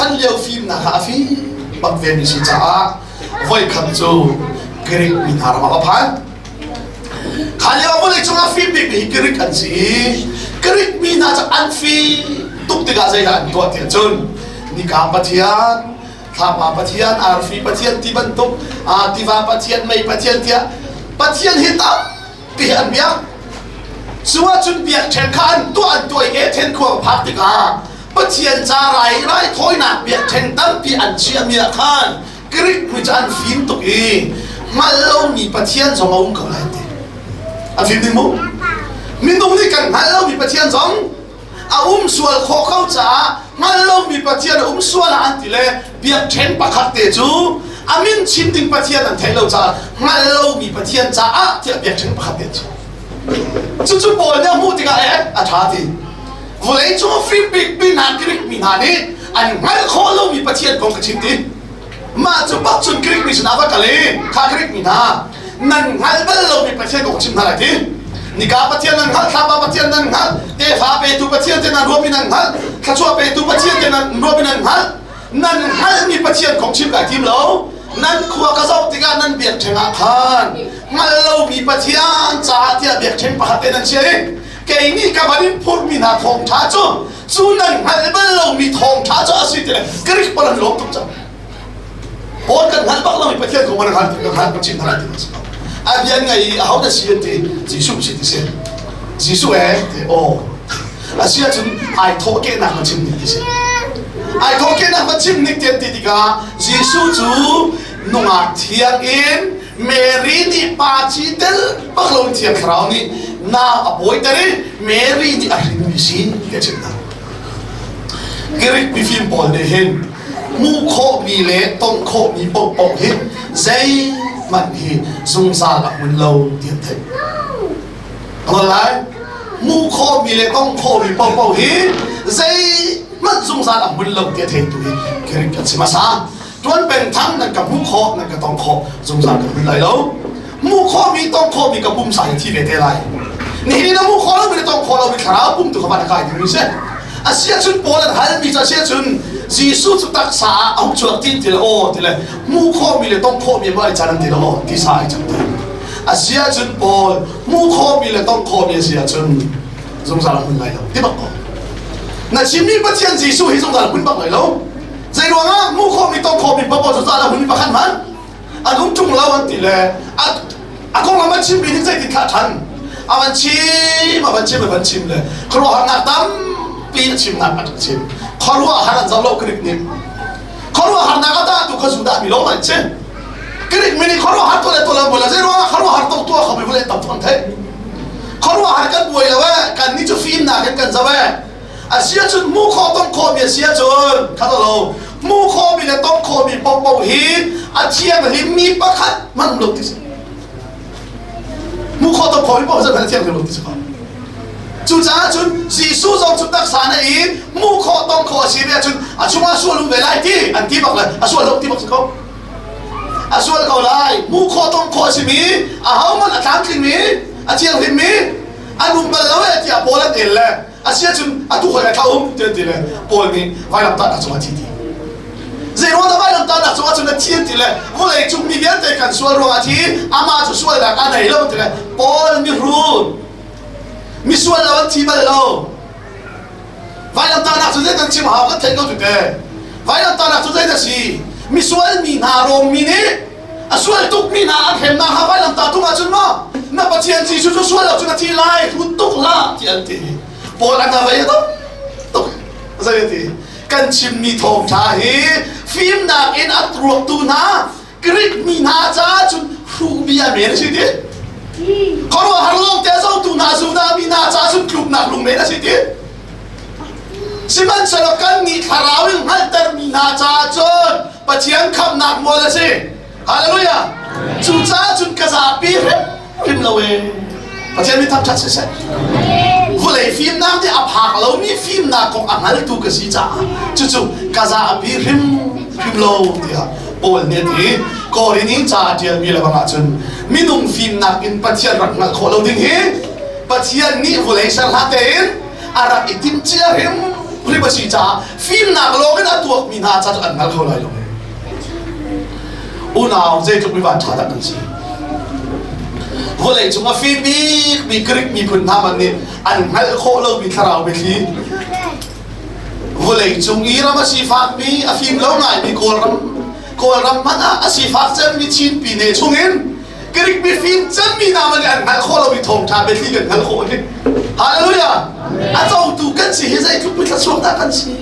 chan lio fimnak kha a fim bak ve mi si caah voikhat cu Greek mi hna ram ah a phan. Kha lio vawlei cung ah fim bik mi hi Greek an si i Greek mi hna cu an fim tuk tikah zeidah an tuah tiah cun nika pathian, thlapa pathian, arfi pathian ti bantuk, tiva pathian, mei pathian tiah pathian hi tampi an biak. Cu ahcun biakṭheng kha an tuah an tuah i Athen khua phak tikah Pathian ca rai raithawinak biakṭheng tampi an chiahmi ah khan Greek mi cu an fim tuk i hngalh lomi Pathian zong a um ko lai ti. An fim ding mu? Minung nih kan hngalh lomi Pathian zong a um sual khawh ko caah hngalh lomi Pathian a um sual ah an ti le biakṭheng pakhat te cu a min chim ding Pathian an theih lo caah hngalh lomi Pathian caah tiah biakṭheng pakhat te cu. Cucu Paul nih a hmuh tikah eh a ṭha ti. Vawlei cung a fim bikmi hna Greek mi hna nih an hngalh khawh lomi Pathian kong ka chim ti. Mah cu bak cun Greek mi sinah va kal i kha Greek mi hna nan hngalh bal lomi Pathian kong ka chim hna lai ti. Nika Pathian nan hngalh, thlapa Pathian nan hngalh, tefa petu Pathian te nan ruahmi nan hngalh, thluachuah petu Pathian te nan ruahmi nan hngalh, nan hngalhmi Pathian kong chim kai tim lo. Nan khua ka zoh tikah nan biakṭheng ah khan hngalh lomi Pathian caah tiah biakṭheng pakhat te nan chia i kei nih ka van in phurhmi hna thawngṭha cu cu nan hngalh bal lomi thawngṭha cu a si ti le Greek pawl an lawm tuk cang. Paul kan hngalh bak lomi Pathian kong kan hngalh kan hngalh kan chim hna lai ti a si ko. A bia ngai i aho dah si an ti Jesuh si ti si. Jesuh ee ti aw. A si ahcun ai thawhkehnak na chim ning ti si. Ai thawhkehnak na chim ning ti an ti tikah Jesuh cu nungak thiang in Mary nih pa ci tel bak lo in Thiang Thlarau nih nau a pawiter i Mary nih a hrinmi si ti a chim hna. Greek mifim pawl nih hin hmuh khawhmi le tongh khawhmi paohpaoh hi zeihmanh hi zungzal a hmun lo ti an theih. Hmun lai? Hmuh khawhmi le tongh khawhmi paohpaoh hi zeihmanh zungzal a hmun lo ti a theitu hi Greek an si hmasa. Tuan peng thang nan ka hmuh khawh, nan ka tong khawh, zungzal ka hmun lai lo. Hmuh khawhmi, tong khawhmi ka pumsa hi thi ve te lai. Nihin na hmuh khawh lomi le tong khawh lomi thlarau pum tu kha van a kai dingmi si. A si ahcun Paul an halmi cu a si ahcun Jesuh cu taksa ah a hung chuak ti ti le aw ti le hmuh khawhmi le tong khawhmi maw ai can an ti le aw tisa ai cang ti. A si ahcun Paul hmuh khawhmi le tong khawhmi a si ahcun zungzal a hmun lai lo ti bak ko. Na chimmi Pathian Jesuh hi zungzal a hmun bak lai lo. Zei ruangah hmuh khawhmi tong khawhmi paoh cu a hun pakhat hmanh an um ṭung lo an ti le a konglam an chimmi nih zeitin thlah ṭhan a van chim a van chim a van chim le khuaruahharnak tampi a chimnak a chim khuaruahhar an zoh lo Greek nih khuaruahharnak a dah tu kha Judah mi lawng an si Greek mi nih khuaruahhar tuah le tuah lo buai lo zei ruangah khuaruahhar to tuah kho mi vawlei tam tuk an theih khuaruahhar kan buai lo eh kan nih cu fimnak in kan zoh eh A si ahcun hmuh khawh tong khawhmi a si ahcun kha lo hmuh khawhmi le tong khawhmi paohpaoh hi a thianghlimmi pakhat hmanh um lo ti si. Hmuh khawh tong khawhmi paoh cu a thianghlim lo ti si ko. Cucaah cun Jesuh zong cu taksa na i hmuh khawh tong khawh a si ve ahcun a chungah sual um ve lai ti an ti bak le a sual lo ti bak si ko. A sual ko lai. Hmuh khawh tong khawh a simi ahohmanh a tlamtlingmi a thianghlimmi an um bal lo e tiah Paul an el le a si ahcun atu hoi thla um ti an ti le Paul nih vailamtahnak cungah thi ti zei ruang dah vailamtahnak cungah cun a thi an ti le vawlei cung mi vialte kan sual ruangah thi amah cu sualnak a nei lo ti le Paul mihrut misual lo an thi bal lo vailamtahnak cu zei kan chim hau kan theih ko tu te vailamtahnak cu zei dah si misual mi hna Rom mi nih A sual tukmi hna an hremnak ha vailamtah tung ahcun maw na Pathian Jesuh cu sual lo cun a thi lai hrut tuk hlah ti an ti. Paul an vei tuk tuk zei ti kan chimmi thawngṭha hi fimnak in a ruaktu hna Greek mi hna caah cun hruh bia men a si ti. Khuaruahhar lawng te zotu hna Judah mi hna caah cun tluknak lung men a si ti. Sihmanhsehlaw kannih thlarau in hngalhtermi hna caah cun Pathian khamhnak mual a si. Hallelujah! Cucaah cun ka zapi hrimhrim lo ee. Pathian mi thangṭhat siseh. Vawlei fimnak nih a phak lomi fimnak kong a hngaltu ka si caah cucu ka zapi hrimhrim lo tiah Paul nih a ti. Korin in ca a ṭialmi le bang ahcun minung fimnak in Pathian rak hngalh khawh lo ding hi Pathian nih vawlei ser hlah tein a rak i timh cia hrimhrim. hrimhrim a si caah fimnak lawng in a tuakmi hna ca cu an hngal kho lai lo. Unau zeitluk mi van ṭha dah kan si. Vawlei cung a fim bikmi Greek miphun hna man nih an hngalh khawh lomi thlarau biathli vawlei cung i ram a sifakmi a fim lo ngaimi Kawlram Kawlram hmanh ah a sifak cemmi Chin pine chungin Greek mifim cemmi hna man nih an hngalh khawh lomi thawngṭha biathli kan hngalh khawh hi. Hallelujah! A cotu kan si hi zeitluk mi thluachuak dah kan si.